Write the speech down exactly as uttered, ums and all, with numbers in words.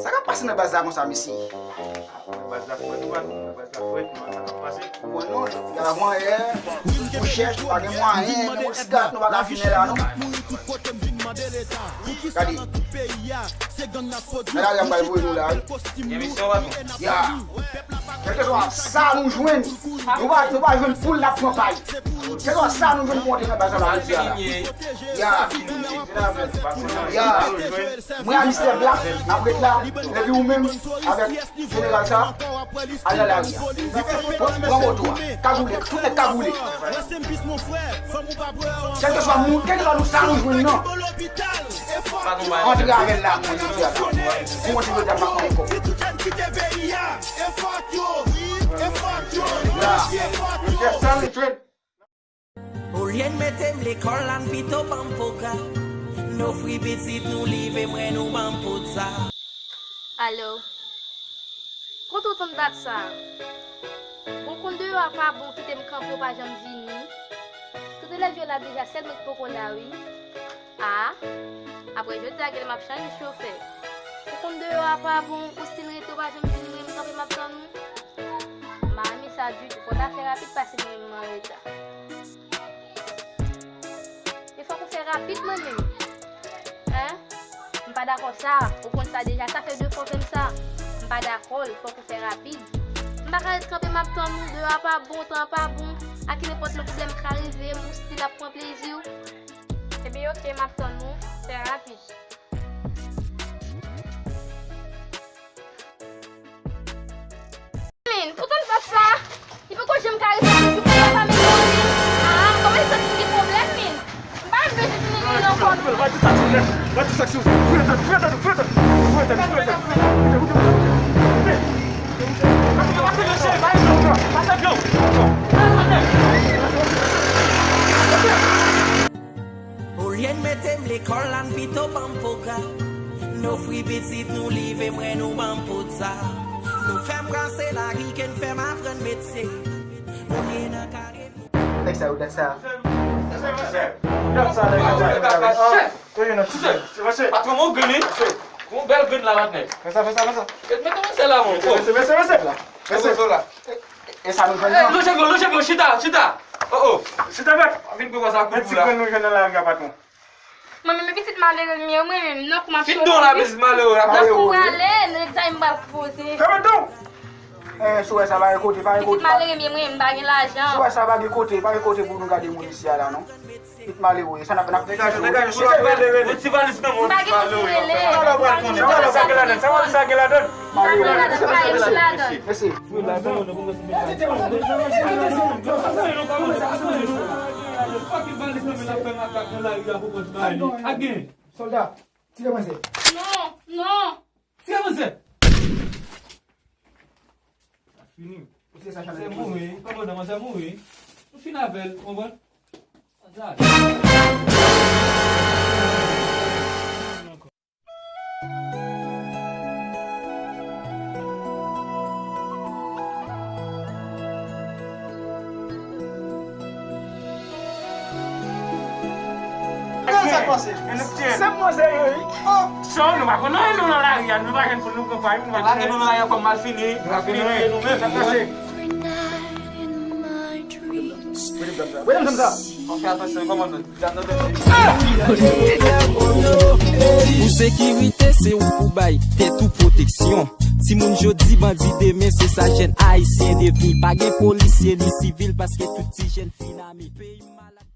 Sa k ap pase nan baz la konsa, mesye? Baz la frèt, wi, baz la frèt, non, sa k ap pase? Bon, non, y a mwayen, nou chèch, pa gen mwayen, nou sida, nou pa ka fimen la, non. Gade. Nan lari a m pral voye nou la, wi. Gen misyon, patwon. Ya. Kèlkeswa sa nou jwenn, nou pa, nou pa jwenn poul n ap pran pay. Kèlkeswa sa nou jwenn pou antre nan baz la, nou ap fè la. Ya. Ya. Mwen a Mistè Black, n ap ret la. Epi ou menm, avèk jeneral sa, al nan lari a. Pran moto a. Kagoule, tout nèg kagoule. Kèlkeswa moun, kèlkeswa nou sa nou jwenn nan. Antre avè l la, mwen, jodi a la. Pou mwen, jodi a, m ap mande kòb. Ya. Mwen, sa nou jwenn. Olye n mete m lekòl la, n pito ban m pwogram. N ofri pitit nou liv e mwen nou ban m poud sa. Alo. Kote w tann dat sa? Bon, konn deyò a pa bon, kite m kanpe, w pa janm vini. Tout elèv yo la deja, sèl mwen k poko la, wi. A, apre jodi a, gen lè m ap chanje chofè. Ou konn deyò a pa bon, ou still rete, ou pa janm vini, mwen, m kanpe, m ap tann ou. M pa renmen sa ditou. Fò w ta fè rapid, paske mwen menm m anreta. E fòk ou fè rapid, mwen menm. Hein? M pa dakò sa. Ou konn sa deja, sa fè de fwa w fè m sa. M pa dakò l, fòk ou fè rapid. M pa ka ret kanpe, m ap tann ou, deyò a pa bon, tan an pa bon. A ki nenpòt lè pwoblèm ka rive, m ou still ap pran plezi w. Ebyen, oke, m ap tann ou, fè rapid. Min, pou tann dat sa, li poko janm ka reponn mwen, li pa menm konnen. Ah, kòman li santi li gen pwoblèm, min? M pa vle vin vini li ankò, non. Olye n mete m lekòl la, n pito ban m pwogram. N ofri pitit nou liv e mwen nou ban m poud sa. Nou fè m brase lari ke n fè m aprann metye. Olye nan kare nou. Nèg sa yo, dat sa. Dat sa, nèg sa. Patwon, mwen grenn, wi. Yon bèl grenn la, patnè. Fè sa, fè sa, fè sa. Mete yon sèl la, mwen. Mete, mete, mete, mete. Fè sa, nou jwenn. Lonje pye w, lonje pye w, chita, chita. Oh, oh. Chita, mèt. Vin pran sa kou la. Ti grenn nou jwenn nan lari a, patwon. Mwen menm, pitit malere m ye, mwen menm, nan kou m ap chole. Pitit malere, ap nan kou ale, nan egzamen m pral poze. Fèmen don! Eh, si w wè sa, pa gen kote, pa gen kote. Pitit malere m ye, mwen menm, m pa gen lajan. Si w wè sa, pa gen kote, pa gen kote pou nou gade moun isi a la, non. Pitit malere, sa n ap, n ap. Degaje, degaje, sou la, rele, rele. Yon ti valiz nan men w, pitit malere. Sa w ap konnen, sa w ap sa gen ladann, sa w ap sa gen ladann. Malere. Mesye. Sòlda, tire manzè. Non, non. Tire manzè. Sa fini. Ou se sa, Chanel. Manzè mouri, kòmandan, manzè mouri. Nou fin avè l, ou konprann? Sa. Sa k pase? Se mwen serye, wi. Oh. Son, nou pa konn anyen, nou nan lari a, nou pa jwenn pou nou konprann, nou pa lage nou nan lari a kòm malfini, nou pa fini nou menm. Sa k pase? Pou sekirite, se ou pou bay tèt ou pwoteksyon. Timoun jodi, bandi demen, se sa jèn ayisyen devni. Pa gen polisye ni sivil, paske tout ti jèn fin ame. Peyi m malad.